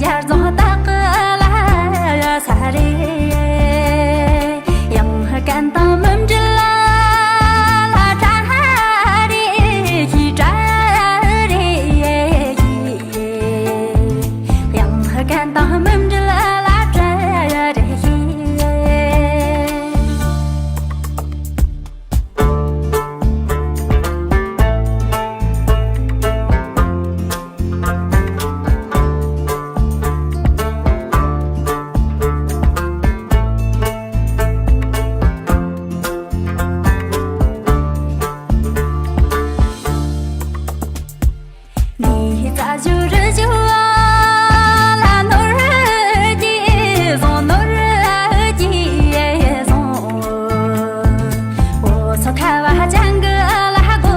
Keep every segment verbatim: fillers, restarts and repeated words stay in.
ཡར་རྫོང་སྟག་གི་ལ་ས་རེད། ཡང་ཀན་དང་མུན་འདྲེས་ལ་ལ་བྲག་རེད་ཤི་བྲག་རེད་ཤི། ཡང་ཀན་དང་མུན་འདྲེས་ལ་ལ་བྲག་རེད་ཤི། ངའི་རྩ་ཞུ་རི་ཞུ་ལ་ནོར་གྱིས་བཟུང་ནོར་གྱིས་བཟུང་། འོ་སོ་ཁ་བ་ཅང་གི་ལ་གོ་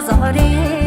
བཟོ་རེད།